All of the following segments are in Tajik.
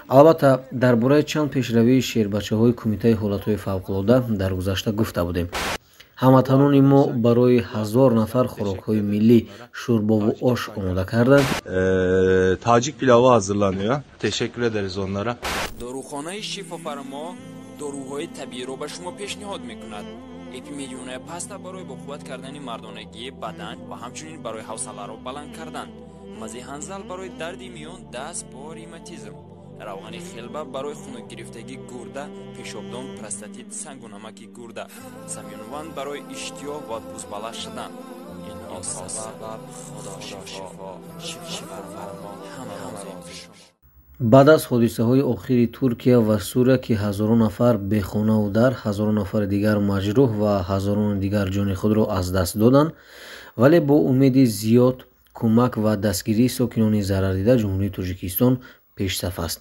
Албатта, дар бораи чанд пешравии шербачаҳои Кумитаи ҳолатҳои фавқулода дар гузашта гуфта будем. Ҳамватанони мо барои 1000 нафар хӯрокҳои миллӣ, шӯрбову ош омода карданд. Tacik pilavı hazırlanıyor. Teşekkür ederiz onlara. Дорухонаи Шифофармо доруҳои табииро ба шумо пешниҳод мекунад. Эпимедионая паста барои боқувват кардани мардонагии бадан ва ҳамчунин барои ҳавсаларо баланд кардан, мази ҳанзал барои дарди миён, даст, по, ревматизм, равғани хелба барои хунукгирифтагии гурда, пешобдон, простатит, сангу намаки гурда, самюнван барои иштиҳо ва пӯстбаланд шудан. Инҳо сабаб Худо шифо, Шифофармо, ҳама рози. Баъд аз ҳодисаҳои охири Туркия ва Сурия, ки ҳазорон нафар бехонаву дар, ҳазорон нафари дигар маҷрӯҳ ва ҳазорони дигар ҷони худро аз даст доданд, вале бо умеди зиёд кӯмак ва дастгирии сокинони зарардида Ҷумҳурии Тоҷикистон пешсаф аст.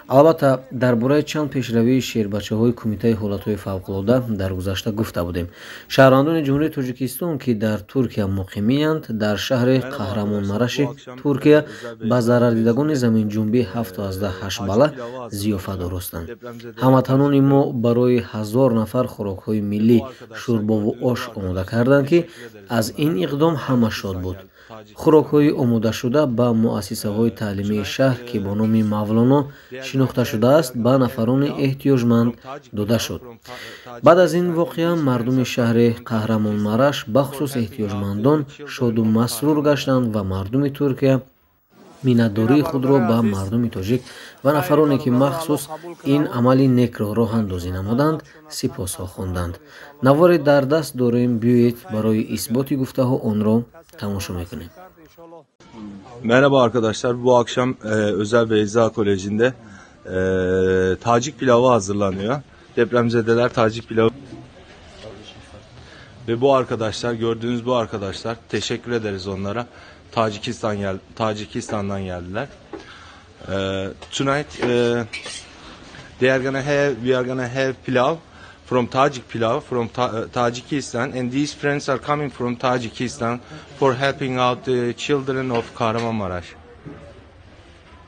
Албатта, дар бораи чанд пешравии шербачаҳои Кумитаи ҳолатҳои фавқулода дар гузашта гуфта будем. Шаҳрвандони Ҷумҳурии Тоҷикистон, ки дар Туркия муқимиянд, дар шаҳри Қаҳрамонмараши Туркия ба зарардидагони заминҷунбӣ 7,8 балла зиёфат оростанд. Ҳамватанони мо барои 1000 нафар хӯрокҳои миллӣ, шӯрбову ош омода карданд, ки аз ин иқдом ҳама шод буд. Хӯрокҳои омодашуда ба муассисаҳои таълимии шаҳр, ки бо номи Мавлоно шинохта шудааст, ба нафарони эҳтиёҷманд дода шуд. Баъд аз ин воқеа мардуми шаҳри Қаҳрамонмараш, бахусус эҳтиёҷмандон, шоду масрур гаштанд ва мардуми Туркия миннатдории худро ба мардуми тоҷик ва нафароне, ки махсус ин амали некро роҳандозӣ намуданд, сипосҳо хонданд. Наворе дар даст дорем, биёед, барои исботи гуфтаҳо онро тамошо мекунем. Merhaba arkadaşlar. Bu akşam Özel Beyza Koleji'nde Tacik pilavı hazırlanıyor. Depremzedeler Tacik pilavı. Ve bu arkadaşlar, gördüğünüz bu arkadaşlar, teşekkür ederiz onlara. Tacikistan'dan geldiler. Tonight they are gonna have we are gonna have pilav from Tajik pilav from Tajikistan, and these friends are coming from Tajikistan for helping out the children of Kahramanmaraş.